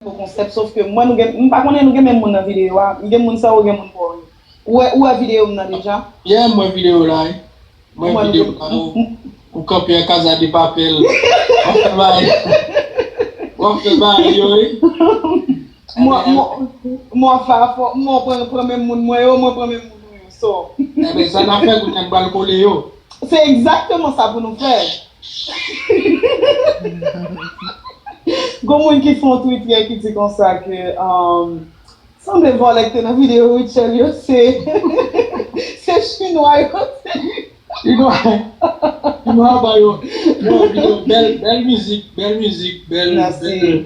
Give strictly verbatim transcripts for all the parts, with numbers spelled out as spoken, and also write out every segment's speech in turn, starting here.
bon konsèp, sof ke mwen, nou gen, m pa konnen nou gen menm moun nan videyo a, m gen moun sa yo, gen moun pa yo. Ou wè, ou wè videyo m nan deja? Yeah, m wè videyo la, wi. M wè videyo la, ou, ou kanpe an Casa de Papel. W ap fè bagay. W ap fè bagay yo, wi. Mwen, mwen, mwen fè afò, mwen pran, pran menm moun mwen yo, mwen pran menm moun mwen yo. So. Enben, sa n ap fè, kounye a n pral kole yo. Se egzakteman sa pou nou fè. Gon moun ki fè yon tweet yè ki di konsa ke, um, sanble vòlè ki te nan videyo Rutshelle yo, se, se chinwa yo. Chinwa, chinwa ba yo. Yo, yo, bèl, bèl mizik, bèl mizik, bèl, bèl,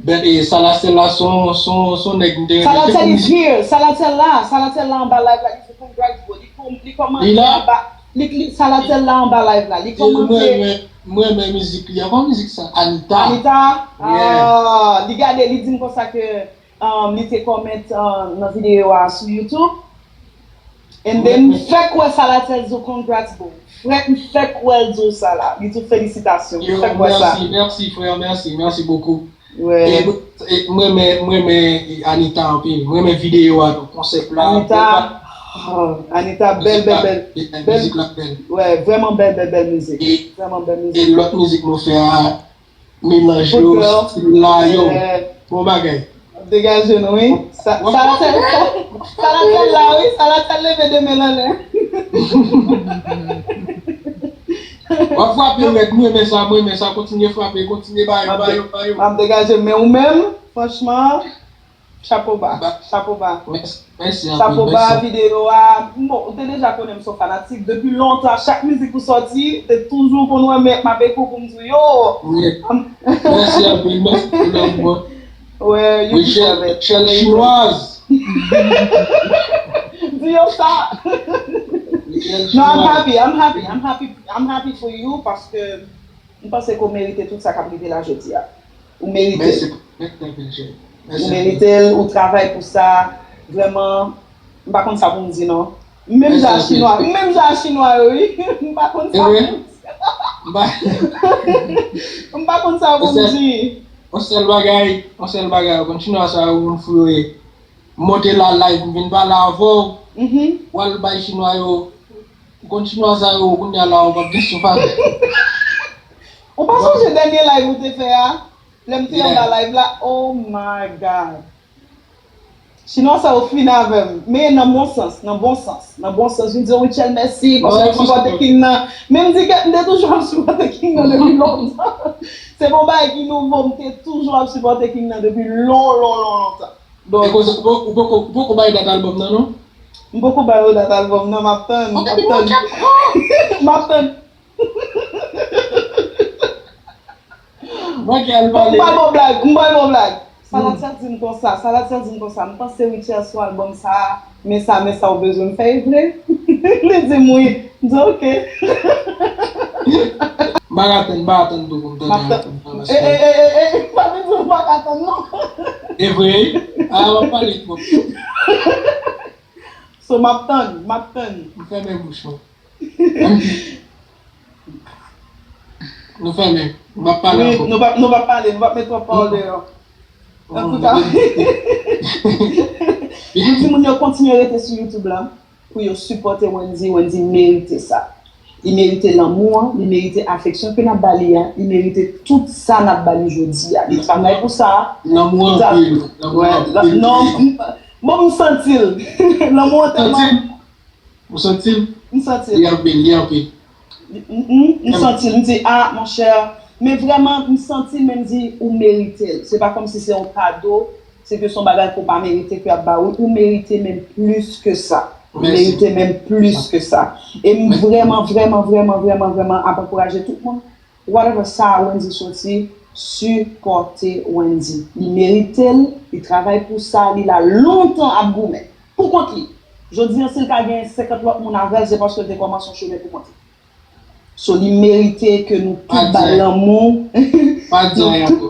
bèl. E Salatel la, se yon, se yon, se yon nèg m te renmen. Salatel is here. Salatel la, Salatel la anba live la, li di congrats bro. Li kòm, li kòmante anba, li, li, Salatel la anba live la. Li kòmante. Mwen, mwen, mwen renmen mizik li. Avan mizik sa, Anita. Anita? Yeah. Ah, li gade, li di m konsa ke, um, li te kòmante, uh, nan videyo a sou YouTube. And then, m fèk wè Salatel di w congrats bro. Frè, m fèk wè l di w sa la. Li di w felisitasyon. M fèk wè sa. Yo, mèsi, mèsi, frè, mèsi, mèsi bokou. E, e m renmen, m renmen Anita anpil. M renmen videyo a tou, konsèp la. Anita, oh, Anita, bèl, bèl, bèl. Mizik la bèl. Wè, vrèman bèl, bèl, bèl mizik. Vrèman bèl mizik. E lòt mizik nou fè a, melanj yo, stil la yo. Bon bagay. Degaje nou, wi. Sa, Salatel, sa, Salatel la, wi. Salatel leve de men l anlè. W ap frape rèd, mwen renmen sa, mwen renmen sa. Kontinye frape, kontinye ba yo, ba yo, ba yo. M ap degaje, men ou menm, franchman, chapo ba, chapo ba. Mèsi, mèsi anpil, chapo ba, mèsi. Videyo a, bon, ou te deja konnen m se yon fanatik. Depi lontan, chak mizik ou sòti, te toujou konn wè m ap ekoute pou m di yo. Mèsi anpil, mèsi pou lanmou an. Wè, you deserve it. Rutshelle Chinoise. Di yo sa. No, I'm happy, I'm happy, I'm happy, I'm happy for you paske m panse ke w merite tout sa k ap rive la jodi a. Ou merite l. Mèsi, mèsi anpil, cheri. Ou merite l, ou travay pou sa. Vrèman, m pa konn sa pou m di non. M menm jan a chinwa, m menm jan a chinwa yo, wi. M pa konn sa pou m di. M pa konn sa pou m di. Yon sèl bagay, yon sèl bagay, ou konn chinwa sa yo, moun fou yo ye. M monte la live, m vin pale avè w, w al bay chinwa yo, ou konn chinwa sa yo, kounye a la, ou p ap gen souf avè m. Ou pa sonje dènye live ou te fè a? Lè m te anba live la, oh my God. Chinwa sa yo fin avè m, men nan bon sans, nan bon sans, nan bon sans. Vin di yo, Rutshelle, mèsi, paske w ap sipòte King nan. Men m di, gèt, m te toujou ap sipòte King nan depi lontan. Se pa yon bagay ki nouvo, m te toujou ap sipòte King nan depi lon, lon, lon, lontan. Donk, e koze, ou poko, ou poko, ou poko bay dat albòm nan, non? M poko bay yo dat albòm nan, m ap tann, m ap tann. M ap tann. Mwen ki al pale. M pral ba w blag, m pral ba w blag. Salatiel di m konsa, Salatiel di m konsa, m panse Rutshelle sou albòm sa a, men sa, men sa ou bezwen m fè, e vre? Li di m wi. M di, ok. M pa ka tann, m pa ka tann tou pou m tande. M ap tann. E, e, e, e, e, pa vin di m pa ka tann, non. E vre, wi. A, w ap pale twòp. So, m ap tann, m ap tann. M fèmen bouch mwen. Nou fèmen. M p ap pale ankò. Nou p ap, nou p ap pale, nou p ap met twòp pawòl deyò. Antouka, m di moun yo kontinye rete sou YouTube la pou yo sipòte Wendy. Wendy merite sa. Li merite lanmou an, li merite afeksyon ke n ap ba li a, li merite tout sa n ap ba li jodi a. Li travay pou sa. Lanmou anpil, lanmou anpil. Non, m, bon, m santi l. Lanmou an tèlman. Ou santi l? M santi l. Li anpil, li anpil. M, m, m santi l. M di, ah, monchè. Men vrèman, m santi l, men m di, ou merite l. Se pa kòmsi se yon kado, se ke se yon bagay ke w pa merite ke y ap ba ou. Ou merite menm plis ke sa. Ou merite menm plis ke sa. E m vrèman, vrèman, vrèman, vrèman, vrèman ap ankouraje tout moun. Whatever sa Wendy soti, sipòte Wendy. Li merite l, li travay pou sa, li la lontan ap goumen. Pou kont li. Jodi an, si l ka genyen senkant lòt moun avè l, se paske l te kòmanse yon chemen pou kont li. So, li merite ke nou tout ba l lanmou. Pa di anyen ankò.